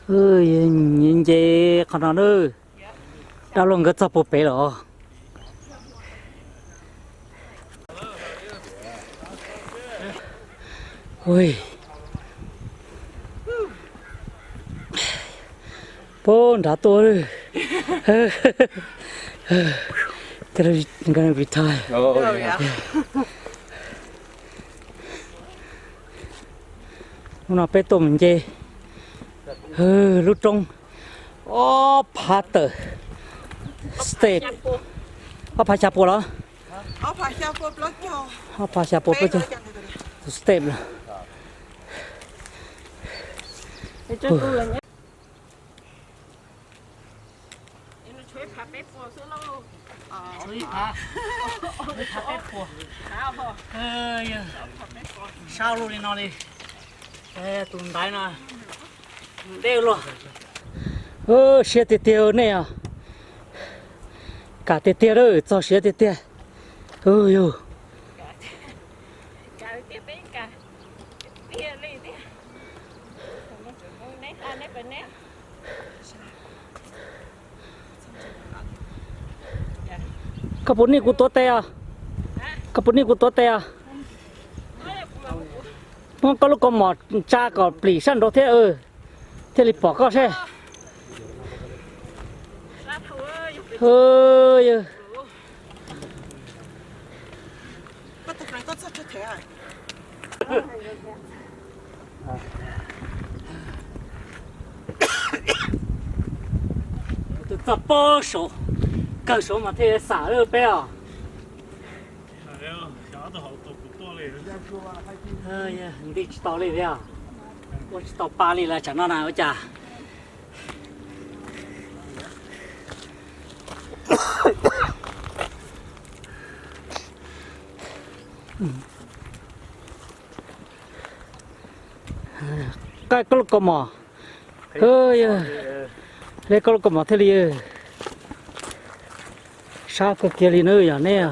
Nce nce qhov no na, dab laug nkawd txog puag pem lawm. Puag nrad tuaj. Hnub no peb tuaj mus nce lub roob ob phav tawm step, ob phav xya pua los, ob phav xya pua plaub caug tus step lawm. Sab lug li no li, tus ntaiv no deb luaj. Siab tiag tiag nej os. Kam tiag tiag lawm, txog siav tiag tiag. Yog Koj puas nij kuv tuav tes os? Koj puas nij kuv tuav tes os? Muab koj lub kaus mom tsa kom plim sab nraud thiab, thiaj li pom koj seb. Tus txog pob saud, kawg saud mas thiaj xam lawm peb os. Nti tsis tau li thiab, ua tsis tau pa li lawm tsam no na ua cas. Qaij koj lub kaus mom, yog li koj lub kaus mom thiaj li sab kawg kiag li na yog nej.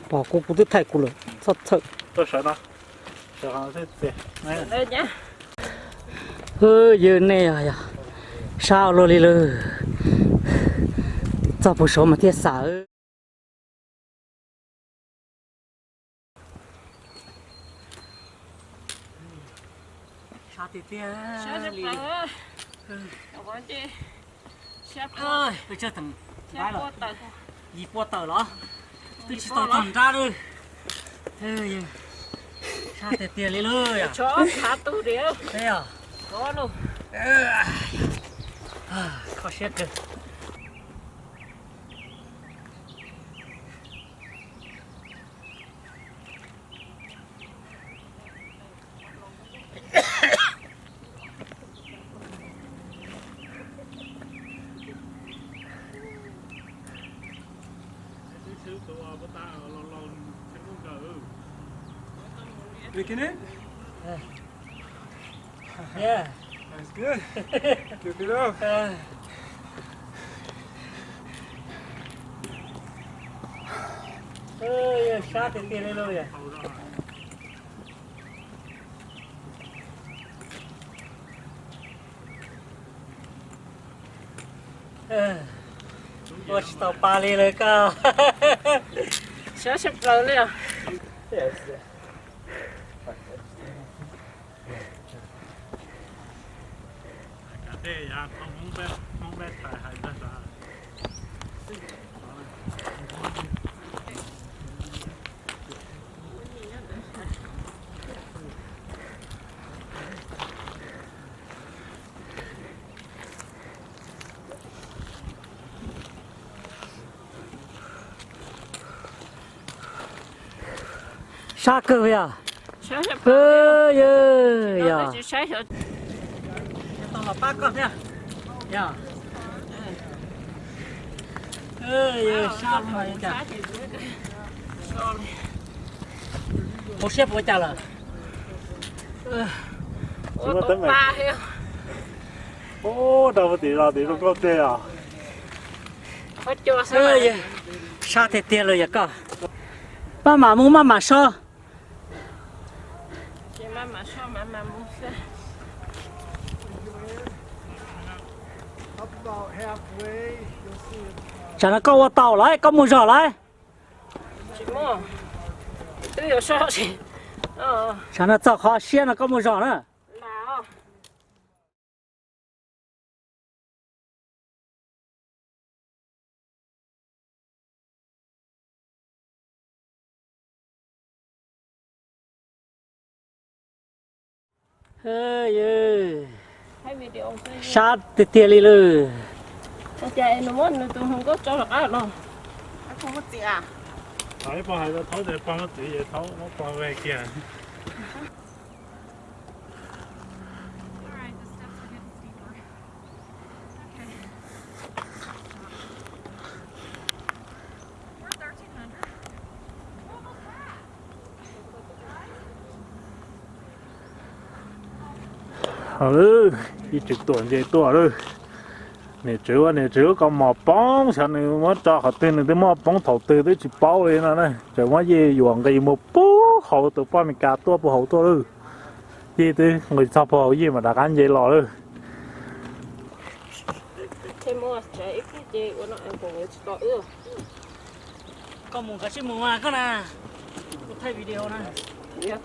Pom kuv, kuv twb thaij kuv lawm, txhob txhawj. Yog nej, yog sab ua luaj li lawm, txog puag saud mas thiaj xam. Sab tiag tiag li. Yim pua tawm los twb tsis tau txog nrab li. Sab tiag tiag li lawm. Kho siab kawg. Sab tiag tiag li lawm. Ua tsis tau pa li lawm koj. Sab sab plaws li os. Sab kawg yog. Yog. Tau los pab koj thiab. Yog. Sab no cas. Hauv siab puas cas lawm? Ua tau pa thiab. Ub, rau tim los tim zoo nkauj tiag os. Sab tiag tiag lawm yog koj. Maj mam mus maj mam so. Maj mam so maj mam mus xwb. Tsam no koj ua tau lawm, koj muag zog lawm. Tsam no txog qhov siab no koj muag zog na. Sab tiag tiag li lawm. Ib tsev tuam ntses tuaj lawm. Niam tsev ua niam tsev lub kaus mom poob, xyov nws muab tso qhov twg, nws twb muab poob thaum twg twb tsis paub li no na. Tseem muab yej yuam nqis mus puag hauv, tus poj Amelikas tuaj puag hauv tuaj lawm. Yej twb nqis txog puag hauv, yej mam rov qab nce los lawm. Koj mus koj sib mus mas koj na, kuv thaij video na. Siab tiag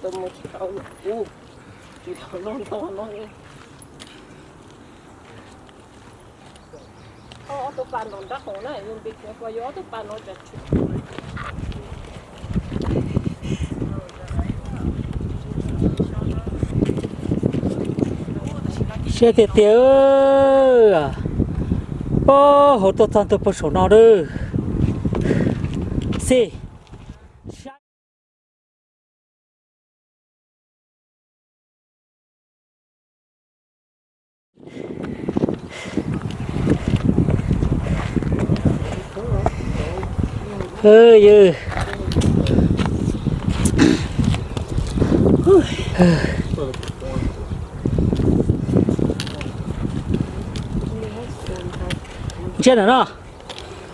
tiag. Ub, hauv tuaj txog ntua puag saum no lawm. Xij. Ntsiab ntawm no.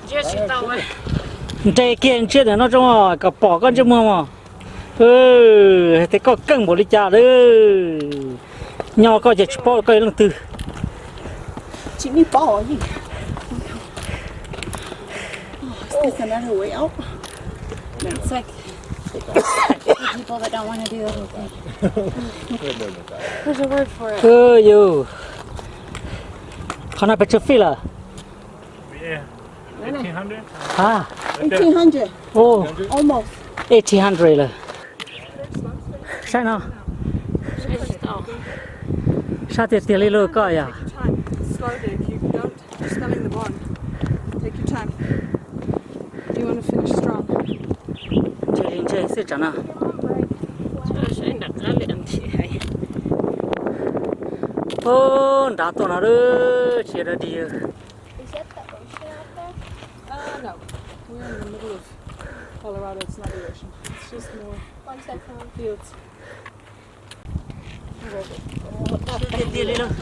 Nres kiag ntsiab ntawm no tso kom pom koj ntsej muag mog. Hais tias koj keej npaum li cas lawm. Nyob koj ces tsis paub koj yog leej twg. Qhov no pes tsawg feet lawm? Eighteen hundred. Almost. Eighteen hundred lawm. Saib no. Sab tiag tiag li lauj koj yom. Ntshe li ntshe xwb tsam no. Ub, nrad tuaj no lawm, tsis yog dog dig. Tiag tiag li lauj.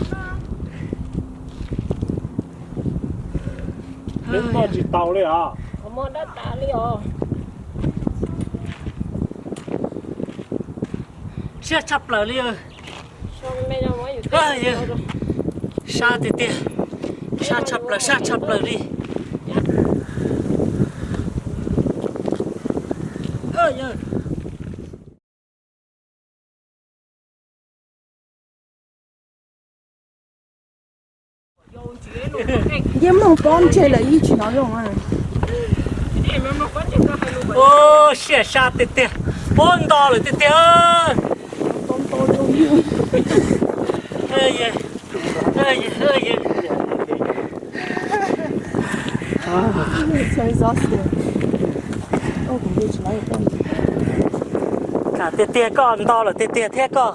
Peb muaj tsis tau li os. Siab tshaj plaws li. Sab tiag tiag, sab tshaj plaws, sab tshaj plaws li. Yeej mloog pob ntseg lawm yeej tsis hnov zoo. Ub, siab sab tiag tiag, pob nto lawm tiag tiag. Kam tiag tiag koj, nto lawm tiag tiag thiab koj.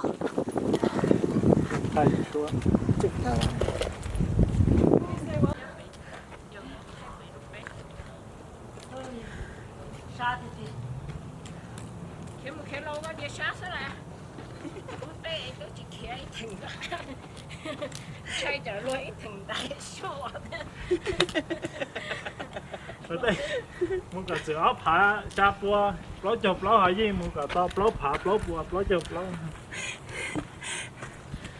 Mus kom txwm ob phav xya pua plaub caug plaub, ho yeej mus kom tau plaub phav plaub pua plaub caug plaub.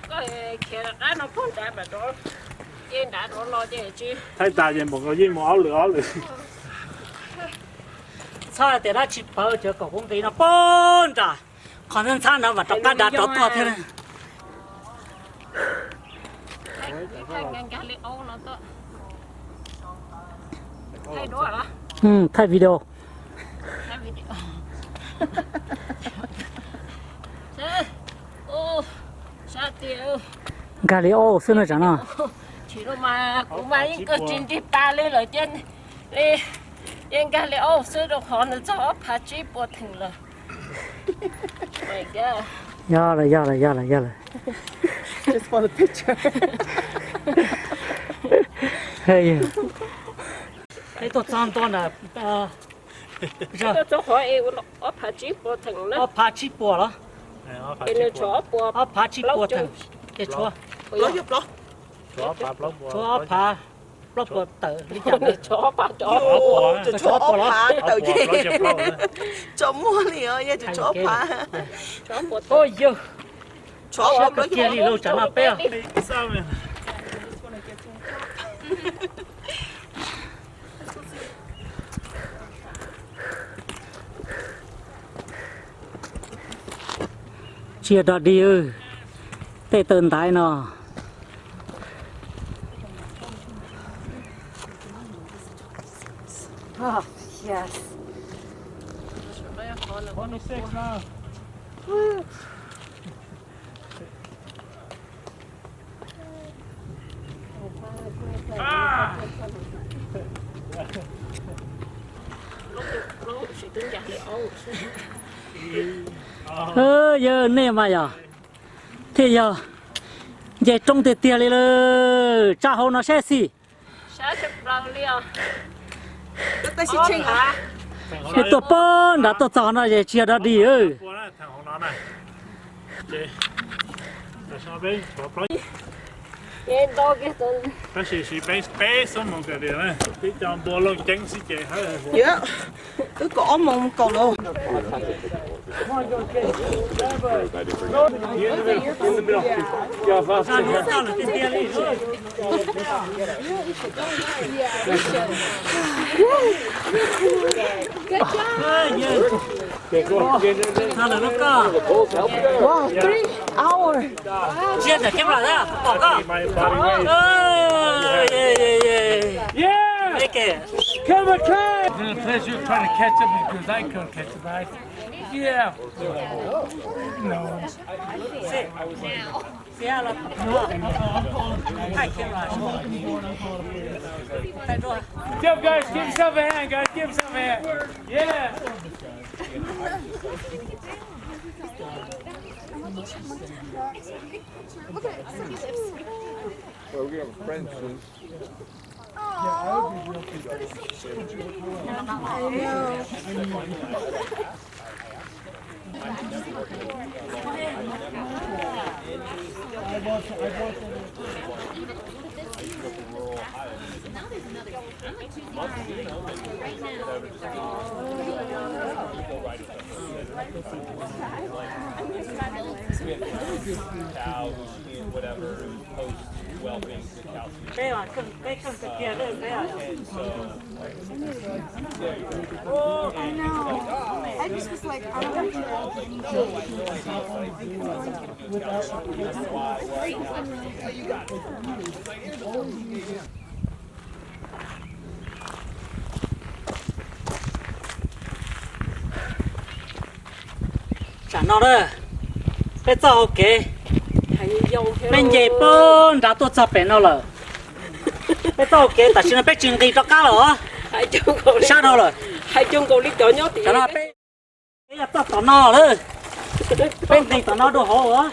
Koj khiav qab no puag nrad mas rov Thaij tas ces npaum nkaus yeej mus ob lwm ob lwm. Txhob tias dab tsi pawv cov kaum kub nqi no poob nram qhov ntxhab ntawd vam rov qab dav rov tuaj thiab. Thaij video. Nkag li ob xwb no tsam no. Kuv mas yeej kawg tsis nrig tas li lawm cia li, yeej nkag li ob xwb rau qhov nws txog ob phav tsib puas theem lawm. Yog lawm, yog lawm, yog lawm, yog lawm. Peb tuaj txog ntua na, ob phav tsib puas los? Ob phav tsib puas theem ces tshuav, tshuav ob phav plaub puas tawm li cas ntawd. Tshuav ob phav tawm ces tso muag li os, yog tshuav ob phav. Tshuav ob phav kiag li lawm tsam no peb. Tsis yog dog dig, tej taw ntaiv no. Yawg, nej mas yog thiaj yog nce roob tiag tiag li lawm, tsa hauv no saib xij. Peb tuaj poob nrad tuaj txog no es tsis yog dog dig. Tab sis siv peb xub moos kawg li, tib co npua looj ceeb xwb ces. Wb kaum ob moos kaum lawm. Wow, three hours. Tsis yog camera thiab, pom koj. Yeah! Make it. Come on, Clay! It's been a pleasure trying to catch up with you because I couldn't catch a bite. Yeah. No. What's up, guys? Give yourself a hand, guys. Give yourself a hand. Yeah. Well, we have a friend soon. Peb, peb kheej tiag tiag peb. I know. I just was like, I don't want you to have to be here. Tsam no na, peb txoj hau kev, peb nce poob nrad tuaj txog pem no lawm. Peb txoj hau kev tam sim no peb tsis nqis rov qab lawm os. Sab dhau lawm. Tsam no peb, peb yog txoj tom no lawm. Peb nqis tom no dua hauv os.